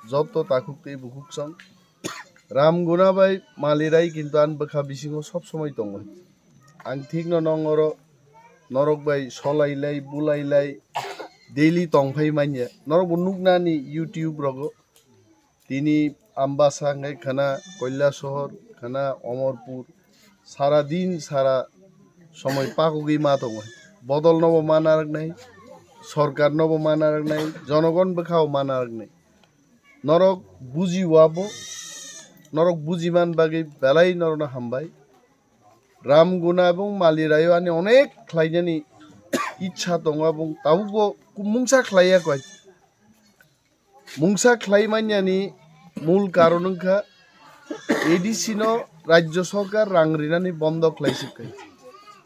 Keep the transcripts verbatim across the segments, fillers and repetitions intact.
joto takhuk tei bukhuk song. Ramguna bai Malirai kintu ani bwkha bisingo sob somoi tongo. Ang thikno nong oro norok bai solailai, bulailai, daily tongphai manya. Norok bo nuknani YouTube rogo. Tini Ambasa hwnkhe khana Koilasohor, khana Omorpur, sara din sara somoi pakugwi ma tongo. Bodol nobo ma narwknai, sorkar nobo ma narwknai, jonogon bwkhao ma narwknai. Norok bujiwabo, norok bujiman bagwi belai norokno hambai. Ramguna ebong Maliraio ani onek khlainani ichha tongo, ebong tabukbo mungsa khlaiya koi. Mungsa khlai manyani mul karon wngkha A D C no Rajya Sarkar rang rinani bondo khlai suk kha.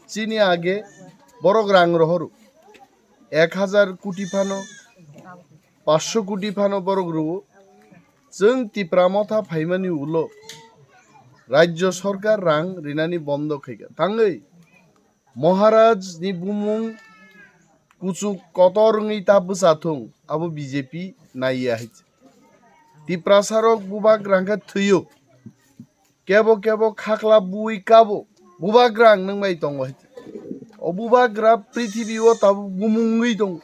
Chini age borok rang rohoro ek hajar koti phano, paanch sho koti phano borok rwo. Chwng Tipra Motha phaimani ulo Rajya Sarkar rang rinani bondo khaikha. Tangwi Maharaj ni bumung kuchuk kotor wngwi ta bwsa thung, abo B J P naiya hai. Tiprasa rok bubagra hwnkhe thwio, kebo kebo khakla bui kabo, bubagra ang nwng bai tongo hai. O bubagra prithibi o tabuk bumung wngwi tongo.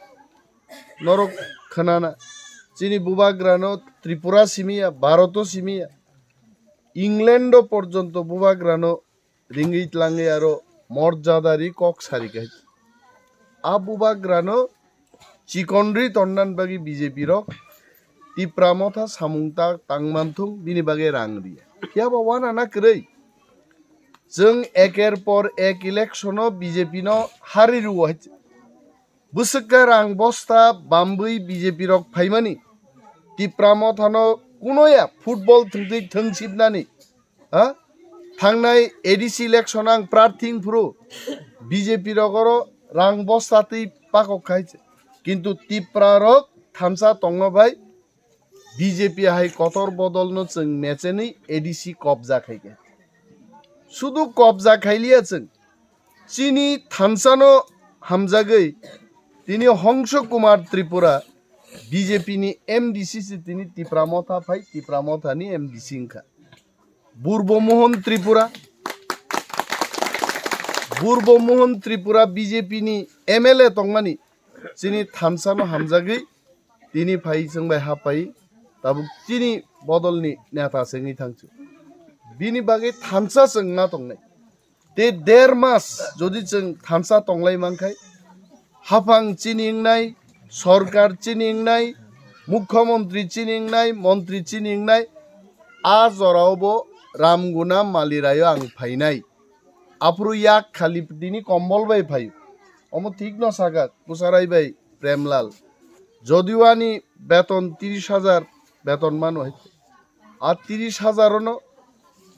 Norok khwnana, chini bubagra no Tripura simiya, Bharat o simiya, England o porjonto bubagra no ringwi tlangwi aro morjadari kok sari kha. A bubagrano chikonri tonnan bagwi B J P rok Tipra Motha samung ta tangman thung, bini bagwi rang riya. Phiya ba wana na kwrwi? Chwng eker por ek election o B J P no hari rwo hai. Bwswk khe rang bosta bambwi B J P rok phaimani, Tipra Mothano kunoya football thwngtwi thwngsipnani, ha? Thangnai A D C election ang prarthi wngphuru B J P rok oro rang bosta twi pakok khai se. Kintu Tipra rok thansa tongma bai B J P hai kotor bodolno chwng mechenwi A D C kobja khaikha. Sudu kobja khailiya chwng. Chini thansano hamjagwi tini Hongso Kumar Tripura B J P ni M D C se tini Tipra Motha phai Tipra Motha ni M D C wngkha. Burbo Mohon Tripura, Burbo Mohon Tripura B J P ni M L A tongmani chini thansano hamjagwi tini phai chwng bai hapai tabuk chini bodolni neta se wngwi thangchu. Bini bagwi thansa chwng na tongnai. Tei der mas jodi chwng thansa tonglai mankhai, haphang chini wngnai, sorkar chini wngnai, mukhyamantri chini wngnai, montri chini wngnai, a jorao bo Ramguna Maliraio ang phainai. Aphuru yak khali tini kombol bai phaio. Omo thikno sakha Kusarai bai Premlal. Jodio ani beton tris hajar beton mano hai. A tris hajar ono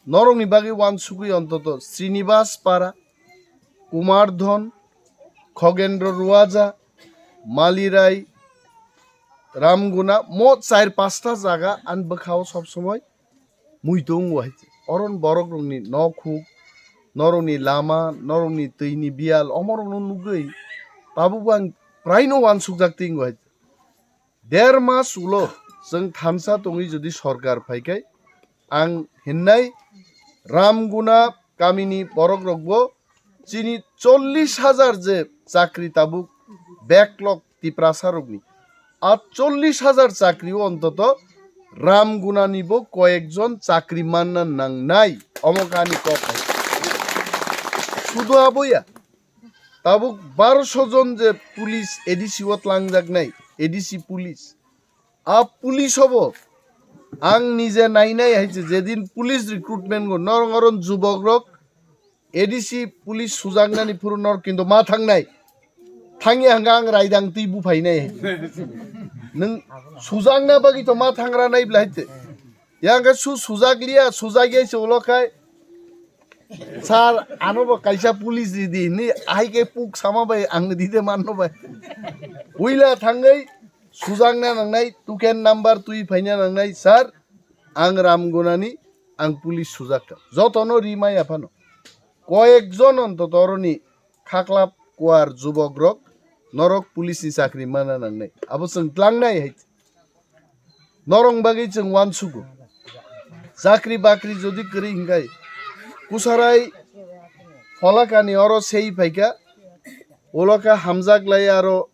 norokni bagwi wansugwi ontoto Srinivas Para, Kumar Dhon, Khogendro Ruaja, Malirai, Ramguna, mo char pasta jaga ani bwkhao sob somoi muitu wngo hai. Oron borok rokni nok huk, norokni lama, norokni twini biyal, omorokno nugwi tabukbo ang praino wansukjak tongo hai. Der mas ulo chwng thansa tongwi jodi sorkar phaikhai, ang hinnai Ramguna kamini borok rokbo chini chollish hajar je chakri tabuk backlog Tiprasa rokni, a chollish hajar chakri o ontoto Ramgunani bo koyekjon chakri manna nangnai, omo kani kok hai. Sudu aboya, tabuk barosho jon je police A D C o tlangjaknai, A D C police. A police obo ang nije nainai hai se, jedin police recruitment go, norong oron jubok rok A D C police sujaknani phuru nor kintu ma thangnai. Thangya hwnkha ang raidang twi buphainai hai. Nwng sujakna bagwi to ma thangra nai bla hai te. Yang khe su sujakliya, sujakya se ulo khai. Sir, ano bo kaisa police ridi, ni ahai khe puk sama bai ang ride manno bai. Uila thangwi sujakna nangnai, token number twi phaina nangnai, sir, ang Ramgunani, ang police sujakha. Jotono ri maya phano. Koyek jon ontoto oroni khaklap kuar jubok rok norok police ni chakri mana nangnai. Abo chwng tlangnai hai. Norong bagwi chwng uansugo. Chakri bakri jodi kwrwi hwnkhe, kusarai pholakani oro sei phaikha, ulo khe hamjak lai aro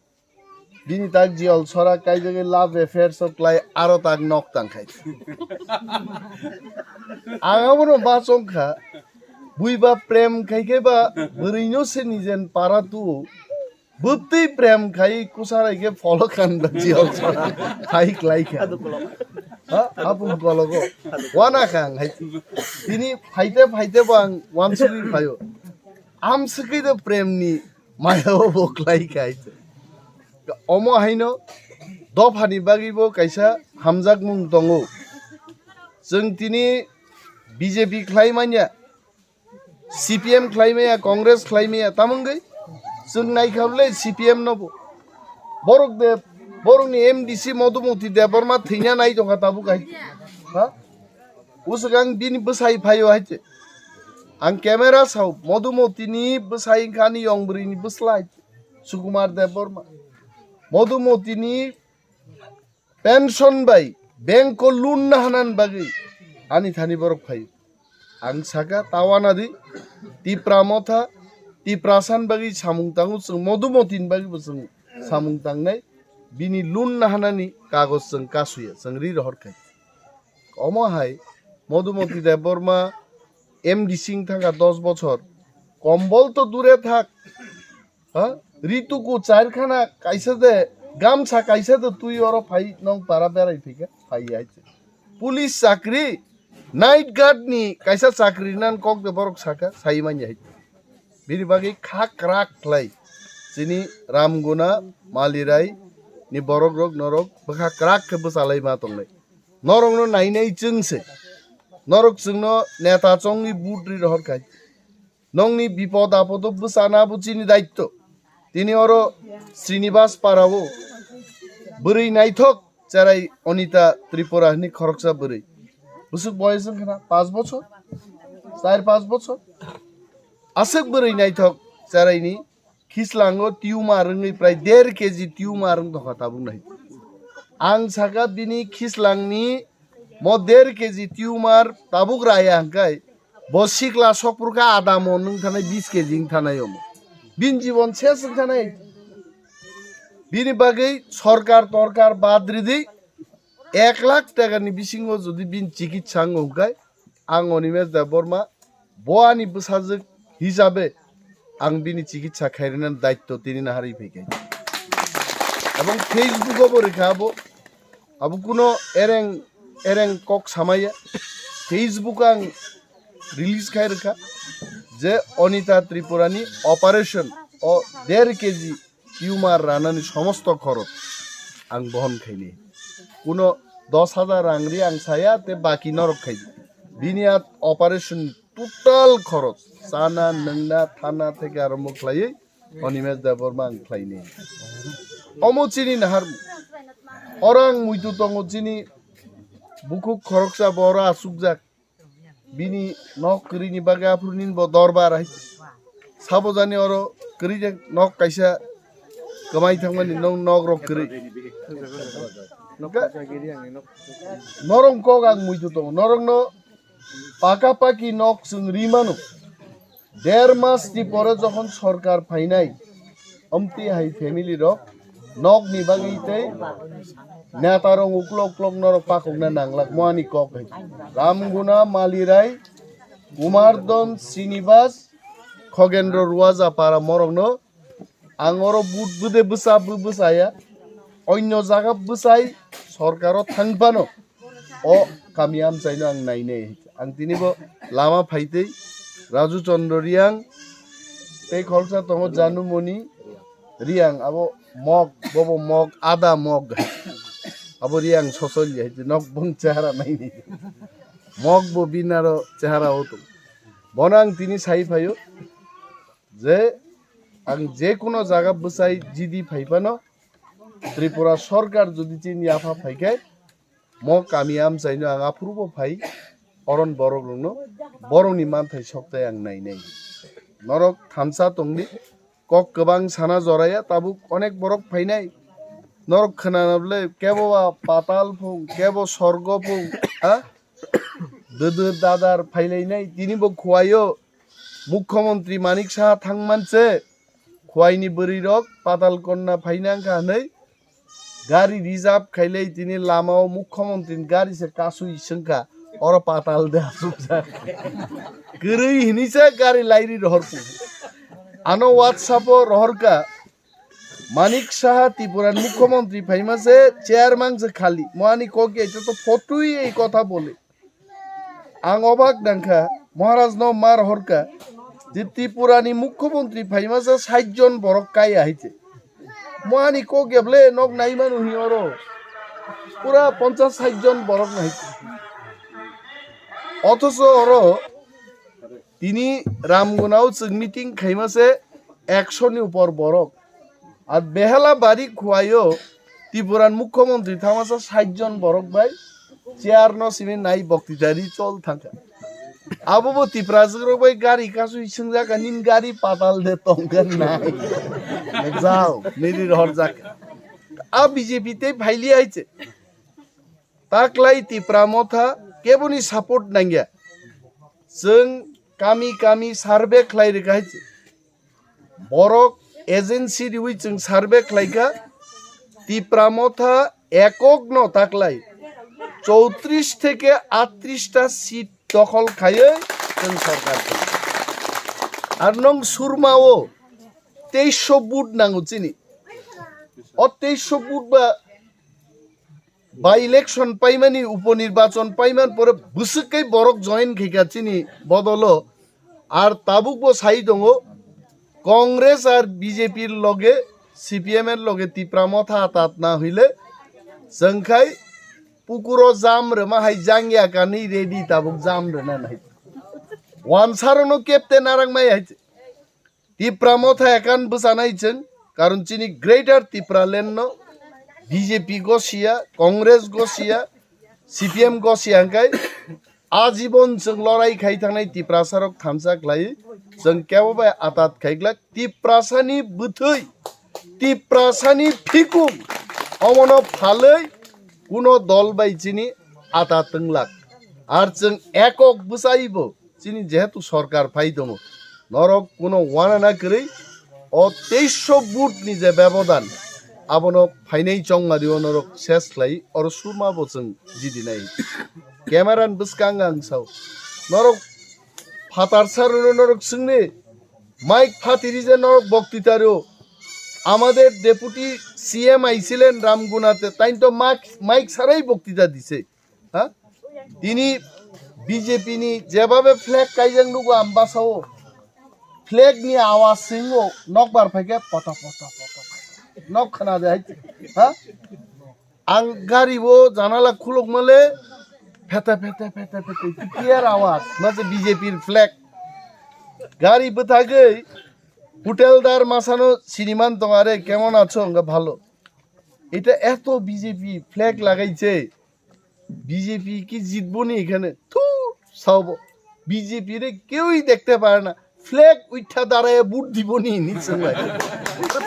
bini tak jiyol sora kaijagwi love affair sok lai aro tak nok tangkhai. Ang abono ma chongkha, buiba prem khaikhe ba bwrwino se nijen para tuo. Bwtwi prem khai kusarai khe pholakani ba jiyol sora khai klaikha. Ha? Hapung kologo. Wana kha ang hai. Tini phaite phaite bo ang uansugwi phaio. Amsugwi de premni maya o bo klaikha hai. Omo haino dophani bagwi bo kaisa hamjakmung tongo. Chwng tini B J P khlai manya. C P M khlai maya, Congress khlai maya, tamo wngwi chwng naikha bwle C P M no bo. Borok de, borokni M D C Modhumothi Debbarma thwina nai tongkha tabuk hai. Ha? Uswk ang bini bwsai phaio hai se. Ang camera sao, Modhumotini bwsai wngkha ani yong bwrwini bwsla hai se. Sukumar Debbarma. Modhumotini pension bai bank o loan na hanan bagwi ani thani borok phaio. Ang saka tawana di Tipra Motha, Tiprasan bagwi samung tango chwng, Modhumotin bagwi bo chwng samung tangnai. Bini loan na hanani kagoj chwng kasuya, chwng ri rohor khai. Omo hai Modhumoti Debbarma M D C wng thangkha dos bochor. Kombol to dure thak, ha? Rituku chairkhana kaisa de, gamsa kaisa de twi oro phai nong para berai phika, phai hai se. Police chakri, night guard ni kaisa chakri nan kok de borok saka, sai manya hai. Bini bagwi kha krak khlai. Chini Ramguna, Malirai ni borok rok norok bwkha krak khe bwchalai ma tongnai. Norok no nainai chwng se. Norok chwng no neta chongni vote ri rohor khai. Nongni bipod apodo bwchana bo chini daitto. Tini oro Srinivas Parao bwrwi naithok cherai Anita Tripura hwnwi khoroksa bwrwi. Bwswk boyes wngkha na? Panch bochor? Char panch bochor? Aswk bwrwi naithok cheraini khislango tumor wngwi prai der keji tumor wng tongkha tabuk nai. Ang saka bini khislangni mo der keji tumor tabuk raya hwnkhe bo sikla sokphuru khe adamo nwng thanai bis keji wng thanai omo. Bini jibon ses wng thanai. Bini bagwi sorkar torkar bad ridi ek lakh takani bisingo jodi bini chikitsa wng hwnkhe ang Animesh Debbarma bo ani bwsajwk hisabe ang bini chikitsa khairina daitto tini naharwi phaikha. Ebong Facebook o bo rikha abo, abo kuno ereng ereng kok samaya. Facebook ang release khai rikha je Anita Tripura ni operation o der keji tumor ranani somosto khorok ang bohon khaini. Kuno dos hajar rang ri ang saya te baki norok khai. Bini a operation total khorok chana, nwngna, thana theke arombo khlaiwi Animesh Debbarma ang khlaini. Omo chini nahar orang muitu tongo chini bukhuk khoroksa boro asukjak. Bini nok kwrwini bagwi aphuru nini bo dorbar hai. Sabo jani oro kwrwi de nok kaisa kwmai thangmani nok, nok rok kwrwi. Norok kok ang muitu tongo. Norokno paka paki nok chwng ri mano. Der mas ni pore jokhon sorkar phainai, omtwi hai family rok nok ni bagwi tei neta rok uklok uklok norok pakokna nanglak mo ani kok hai. Ramguna, Malirai, Kumardon, Srinivas, Khogendro, Ruaja para morokno ang oro but bwde bwsa bw bwsaya, onyo jaga bwsai sorkaro thang phano o kami amchaino ang nainai. Ang tini bo lama phaitwi Raju Chandra Riang tei khoroksa tongo Janumoni Riang, abo mok, bobo mok, ada mok. Abo Riang sosol ya, nok bong chehara naini. Mok bo binaro chehara o tong. Bono ang tini sai phaio je ang je kuno jaga bwsai jidi phai phano Tripura sorkar jodi chini yapha phai khe mo kami amchaino ang aphuru bo phai, oron borok rokno borokni manthai soktai ang nainai. Norok thansa tongdi, kok kwbang sana joraya, tabuk onek borok phainai. Norok khwnana bwle kebo ba patal phung, kebo sorgo phung, ha? Dwdw dadar phailainai, tini bo Khowai o Mukhyamantri Manik Saha thangman se, Khowai ni bwrwi rok Patal Kanya phaina wngkha hwnwi gari reserve khailai, tini lama o Mukhyamantri ni gari se kasui swngkha, oro patal de asukjak. Kwrwi hwnwi se gari lairi rohor phung. Ano WhatsApp o rohorkha, Manik Saha Tripura ni Mukhyamantri phaima se chair mang se khali. Mo ani kok ya, ito to photoi ei kotha bole. Ang obak nangkha, Maharaj no mar horkha, je Tripura ni Mukhyamantri phaima se sait jon borok kaya hai se. Mo ani kok ya bole nok nai manu hi oro. Pura ponchas sait jon borok nai. Othocho oro tini Ramguna o chwng meeting khaima se ekso ni upor borok. Ar Behelabari Khowai o Tripura ni Mukhyamantri thangmasa sait jon borok bai chair no simi nai boktitari chol thangkha. Abo bo Tiprajwk rok bai gari kasui swngjak, nini gari patal de tongkha nai. Jao, nini rohor jak. A B J P tei phaili hai se. Taklai Tipra Motha keboni support nangya. Chwng kami kami survey khlai rwkha hai se. Borok agency riwi chwng survey khlaikha, Tipra Motha ekok no taklai chowtrish theke atrish ta seat dokhol khaiwi chwng sorkar khlai. Ar nong surma o teisho vote nango chini. O teisho vote ba by election paimani, upo nirbachon paiman pore bwswk kai borok join khaikha chini bodolo. Ar tabuk bo sai tongo, Congress ar B J P loge, C P M er loge Tipra Motha atat na hwile, chwng khai pukuro jam rwma hai jangya kanwi ready tabuk jam rwna nai. Wansaro no kepte narang mai hai. Tipra Motha ekan bwchanai chwng, karon chini Greater Tipraland no B J P gosiya, Congress gosiya, C P M gosiya hwnkhe ajibon chwng lorai khai thangnai Tiprasa rok thansa khlai chwng kebo bai atat khai glak. Tiprasa ni bwthwi, Tiprasa ni phikung omono phalwi kuno dol bai chini atat wnglak. Ar chwng ekok bwchaibo chini jehetu sorkar phai tongo, norok kuno wanana kwrwi o teisho vote ni je bebodan, abono phainai chongmari o norok ses khlai, oro suma bo chwng jidinai. Camera ni bwskang ang sao, norok phatar saruno norok swngni, mike phatiri je norok boktitaro, আমাদের deputy CM আইছিলেন রামগুনাতে, তাই তো mic mic ছাড়াই বক্তৃতা দিছে। হ্যাঁ, তিনি BJP ni jebabe flag kaijak nugo ang basao, flag ni awaz singo nokbar phaikhe poto poto poto nok khna de hai. Ha, ang gari o janala khuluk male phete phete phete phete kiar awaz mase B J P flag. Gari bwthagwi hoteldar masano siniman tong, are kemon acho? Hwnga bhalo. এটা এত BJP flag লাগাইছে, বিজেপি কি জিতবো নি এখানে? থু, সাওবো। বিজেপি রে কেউই দেখতে পারে না। ফ্ল্যাগ উঠা দাঁড়ায় ভোট দিব নি নিশ্চয় ভাই।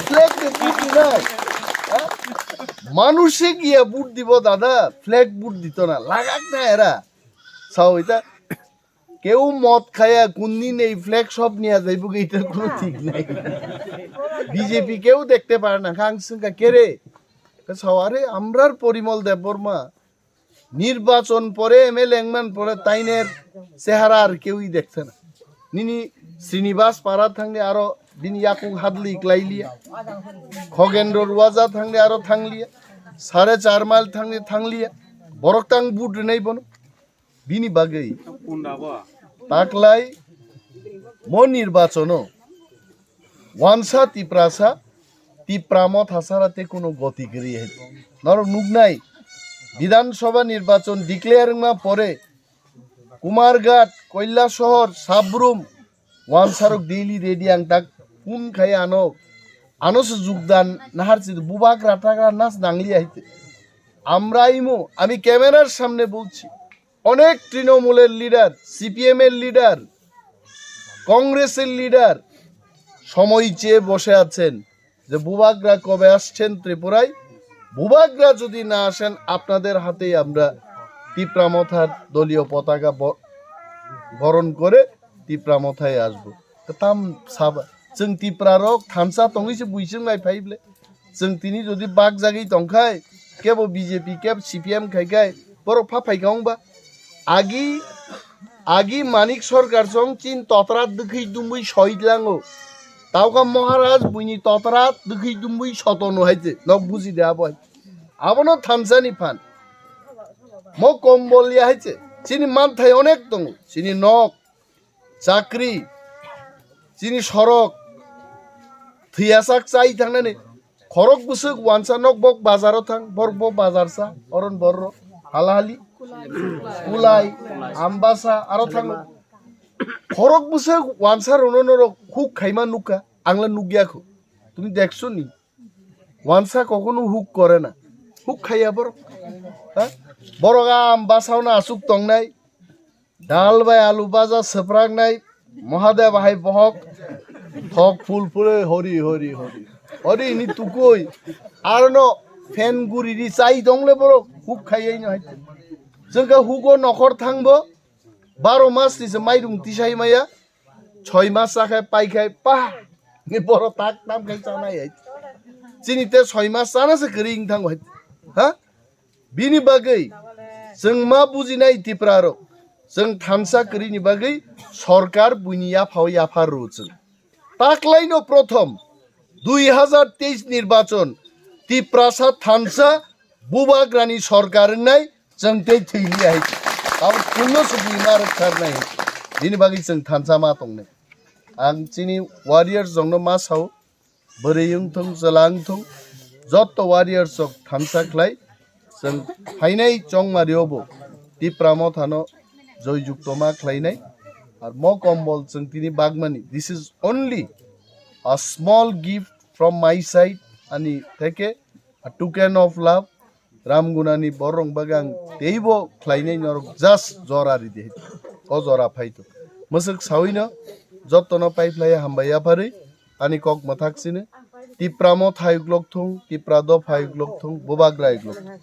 ফ্ল্যাগ রে ভোট দিবে। হ্যাঁ? মানুষে গিয়া ভোট দিব দাদা, ফ্ল্যাগ ভোট দিত না। লাগাক না এরা। সাও এটা কেউ মদ খায়া কোন দিন এই ফ্ল্যাগ সব নিয়ে যাইব, এটার কোনো ঠিক নাই। বিজেপি কেউ দেখতে পারে না। খাং সিংকা কে রে? সাও, আরে, আমরার পরিমল দেববর্মা নির্বাচন পরে, এমএলএ এংমান পরে তাইনের চেহারা আর কেউই দেখছে না। নিনি শ্রীনিবাস পাড়া থাংনি আরো দিন ইয়াকুং হাদলি ইকলাইলিয়া, খগেন্দ্র রুয়াজা থাংনি আরো থাংলিয়া, সাড়ে চার মাইল থাংনি থাংলিয়া, বরক তাং বুট নেই বনো। Bini bagwi taklai mo nirbachono wansa Tiprasa, Tipra Motha sara tei kuno goti kwrwi hai. Norok nuknai, Bidhan Sabha nirbachon declare wngma pore Kumarghat, Kailasahar, Sabrum, wansarok daily ready ang tak phone khai ano, ano se jugdan nahar se bubagra tagra nas nangliya hai. Amrai mo, ami camera r samne bolchi. অনেক তৃণমূলের leader, CPM এর লিডার, কংগ্রেসের লিডার সময় চেয়ে বসে আছেন যে বুবাগরা কবে আসছেন ত্রিপুরায়, Bubagra jodi na asen, apnader hatei amra Tipra Motha doliyo potaka bo-, boron kore Tipra Mothaye asbo. Kwtam saba. Chwng Tipra rok thansa tongwi se buising lai phai ble. Chwng tini jodi bak jagwi tongkhai, kebo B J P, kebo C P M khai khai, borok pha phaikha wngba. Agi, agi Manik Sarkar song chin totrat dwkhwi dumwi soid lango. Tauka Maharaj buini totrat dwkhwi dumwi sotono haite. Nok buji de abo hai. Abono thansa ni phan. Mo kombol ya haite. Chini manthai onek tongo. Chini nok, chakri, chini sorok, thwiyasak chai thangnani. Khorok bwswk wansa nok bok bazaro thang, bor bo bazar sa, oron borro, halahali, kulai, ambasa, aro thango. Khorok bwswk wansa rono norok huk khaima nukha, angla nukya kho. Tumi dekhso ni? Wansa kokhono huk kore na. Huk khaiya borok. Ha? Borok a ambasao na asuk tongnai. Dal bai alu baja swpraknai Mahadev hai bohok thok phul phule hori hori hori. Hori ni tukui. Arno fan guri ri chai dongle borok huk khaiya ino hai. Jengka hugo nokhor thangbo baro mas ni se mairung tisai maya. Choi mas chakhai paikhai pa. Ni boro tak tam khai chanai hai. Chini te choi mas chana se kering thang hai. Ha? Bini bagwi chwng ma bujinai Tipra rok, chwng thansa kwrwini bagwi sorkar buini yaphao yapha rw chwng. Taklaino prothom dui hazar teis nirbachon Tiprasa thansa bubagrani sorkar wngnai chwng tei thwiliya hai. Abo kunno se buima rwkharnai hai. Bini bagwi chwng thansa ma tongnai. Ang chini warriors rokno ma sao. Bwrwi wng thung, chwla wng thung, jotto warriors rok thansa khlai, chwng phainai chongmario bo Tipra Mothano joy jukto ma khlainai. Ar mo kombol chwng tini bagmani. This is only a small gift from my side, ani theke a token of love. Ramgunani borok bagwi ang teibo khlainai norok just jora ridi hai. O jora phaito. Mwswk sawino jottono paiphlaiya hambai yapharwi ani kok mwthak sini. Tipra Motha uklok thung, Tipra dopha uklok thung, bubagra uklok thung.